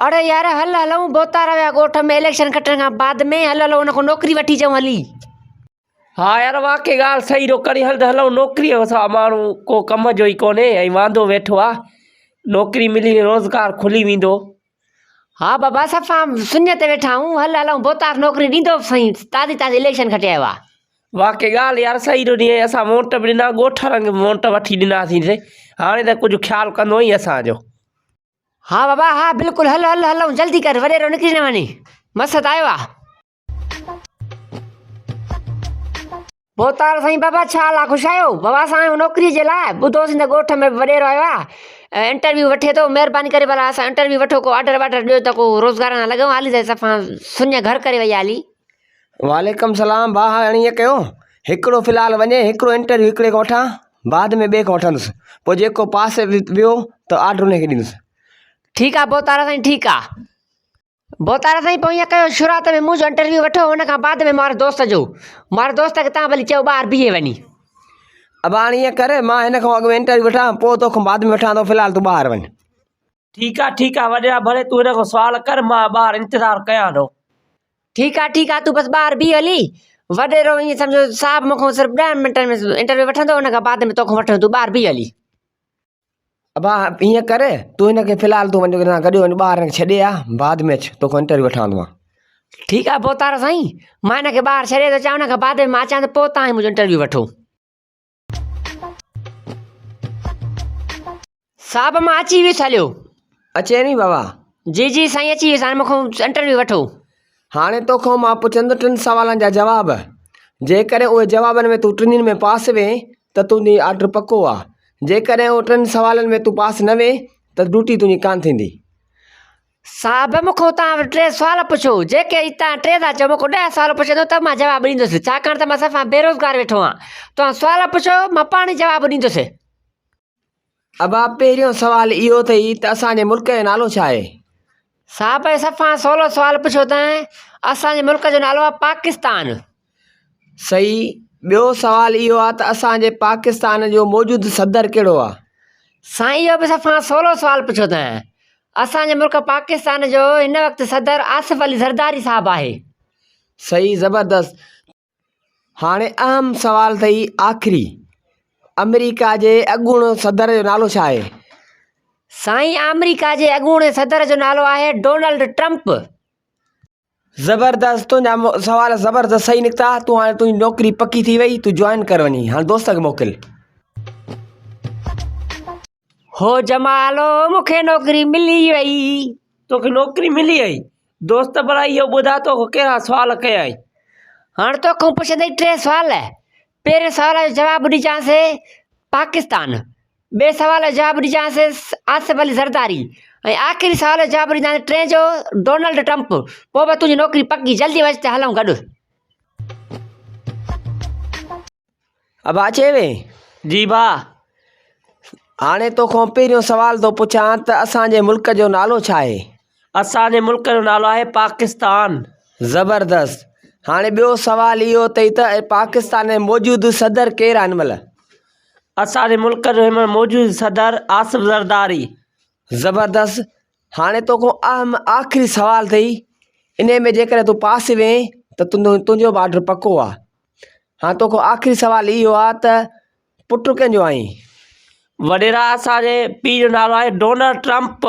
اڙي يار هل هلون ڀوتار ويا ڳوٺ ۾ اليڪشن کٽڻ کان بعد ۾ هل هلون ان کان نوڪري وٺي اچون هلي. ها يار واقعي ڳالهه صحيح ٿو ڪرين هل ته هلون نوڪري سان ماڻهو ڪو ڪم جو ئي ڪونهي ۽ واندو ويٺو آ نوڪري ملي روزگار کلي ويندو. ها بابا صفا سڃ تي ويٺا آهيون هل هلون ڀوتار نوڪري ڏيندو به سائين تازي تازي اليڪشن کٽي آيو آ. واقعي ڳالهه يار صحيح ٿو ڏين اسان ووٽ به ڏنا ڳوٺ وارن کي ووٽ وٺي ڏناسين هاڻي ته ڪجهه خيال ڪندو ئي اسان جو. ها بابا ها بلڪل هل هل هلون جلدي ڪر وڏيرو نڪري نه وڃي مس ته آيو آ. ڀوتار سائين بابا ڇا حال آ خوش آهيو بابا اسان آيا آهيون نوڪري جي لاء ٻڌوسين ته ڳوٺ ۾ وڏيرو آيو آ انٽرويو وٺي ٿو مهرباني ڪري ڀلا اسان انٽرويو وٺو ڪو آرڊر وارڊر ڏيو ته ڪو روزگار سان لڳون هالي ته صفا سڃ گهر ڪري وئي آ هلي. وعليڪم سلام ڀاء هاڻي ائين ڪيو هڪڙو في الحال وڃي هڪڙو انٽرويو هڪڙي کان وٺان بعد ۾ ٻئي کان وٺندس پوء جيڪو پاس ويو ته آرڊر ان کي ڏيندس. ٺيڪ آ ڀوتار سائين ٺيڪ آ. ڀوتار سائين پوء ائين ڪيو شروعات ۾ منهنجو انٽرويو وٺو ان کان بعد ۾ ماري دوست جو ماري دوست کي تان ڀلي چئو ٻاهر بيهي وڃي. ابا هاڻي ائين ڪر مان هن کان اڳ ۾ انٽرويو وٺان پوء توکان بعد ۾ وٺان ٿو في الحال تون ٻاهر وڃ. ٺيڪ آ ٺيڪ آ وڏيرا ڀلي تون هن کان سوال ڪر مان ٻاهر انتظار ڪيان ٿو. ٺيڪ آ ٺيڪ آ تون بس ٻاهر بيهه هلي وڏيرو ائين سمجهو صاحب مون کان صرف ڏهن منٽن ۾ انٽرويو وٺندو ان کان بعد ۾ توکان وٺندو تون ٻاهر بيهه هلي. ابا ائين ڪر تون هن کي في الحال تون وڃ هن سان گڏ وڃ ٻاهر هن کي ڇڏي آ بعد ۾ اچ توکان انٽرويو وٺان ٿو مان. ٺيڪ آ ڀوتار سائين مان هن کي ٻاهر ڇڏي ٿو اچان ان کان بعد ۾ مان اچان ته پوء توهان منهنجو انٽرويو وٺو. صاحب مان اچي ويس هليو. اچين ني بابا. جي جي سائين اچي ويس هاڻي مون کان انٽرويو وٺو. هاڻي توکان مان پڇندس ٽن سوالن جا جواب جيڪڏهن اهي جوابن ۾ تون ٽنهي ۾ پاس وين ته تنهنجي آرڊر پڪو آ جيڪڏهن اهي ٽن سوالن ۾ تون پاس نه وين ته ڊيوٽي تنهنجي ڪانه ٿيندي. صاحب مون کان توهان ٽي سوال پڇو جيڪي توهان ٽي ٿا چئو مون کان ڏهه سوال پڇندو ته مان جواب ڏيندس ڇاڪاڻ ته مان صفا بيروزگار ويٺو آهيان توهان سوال پڇو مان پاڻ ئي جواب ڏيندس. ابا پهريون سوال اهو اٿئي ته اسان جي ملڪ جو نالو ڇا آهي؟ صاحب صفا سولو سوال پڇيو تنهن اسان جي ملڪ جو نالو آهي پاڪستان. صحيح ٻيو سوال اهو آهي ته اسان جي پاڪستان جو موجود صدر ڪهڙو آهي؟ سائين اهو به صفا سولو سوال پڇيو تنهن اسان جي ملڪ پاڪستان جو هن وقت صدر آصف علي زرداري صاحب آهي. صحيح زبردست هاڻي اهم سوال اٿئي آخري آمريڪا جي اڳوڻو صدر جو نالو ڇا آهي؟ سائين آمريڪا جي اڳوڻي صدر جو نالو آهي ڊونلڊ ٽرمپ. زبردست تنهنجا سوال زبردست صحيح نڪتا تون هاڻي تنهنجي نوڪري پڪي ٿي وئي تون جوائن ڪر وڃي هاڻي دوست کي موڪل. هو جمالو مون کي نوڪري ملي وئي. توکي نوڪري ملي وئي دوست ڀلا اهو ٻڌاء توکان ڪهڙا سوال ڪيائين. هاڻ توکان پڇندئي ٽي سوال. پهرين سوال جو جواب ڏجانس پاڪستان، ٻئي سوال جو جواب ڏجانس آصف علي زرداري ۽ آخري سوال جو جواب ڏجانس ٽئين جو ڊونلڊ ٽرمپ. پوء به تنهنجي نوڪري پڪي جلدي وڃ ته هلون گڏ. ابا اچي وئين؟ جي ڀاء. هاڻي توکان پهريون سوال ٿو پڇان ته اسان جي ملڪ جو نالو ڇا آهي؟ اسان جي ملڪ جو نالو آهي پاڪستان. زبردست. هاڻي ٻيو سوال اهو اٿئي ته پاڪستان جو موجود صدر ڪير آهي هن مهل؟ اسان جي ملڪ جو هن مهل موجود صدر آصف زرداري. زبردست. هاڻي توکان اهم آخري سوال اٿئي انهي ۾ جيڪڏهن تون پاس وئين ته تنهنجو به آرڊر پڪو آهي. هاڻ توکان آخري سوال اهو آ ته پٽ ڪنهن جو آهين؟ وڏيرا اسان جي پيء جو نالو آهي ڊونلڊ ٽرمپ.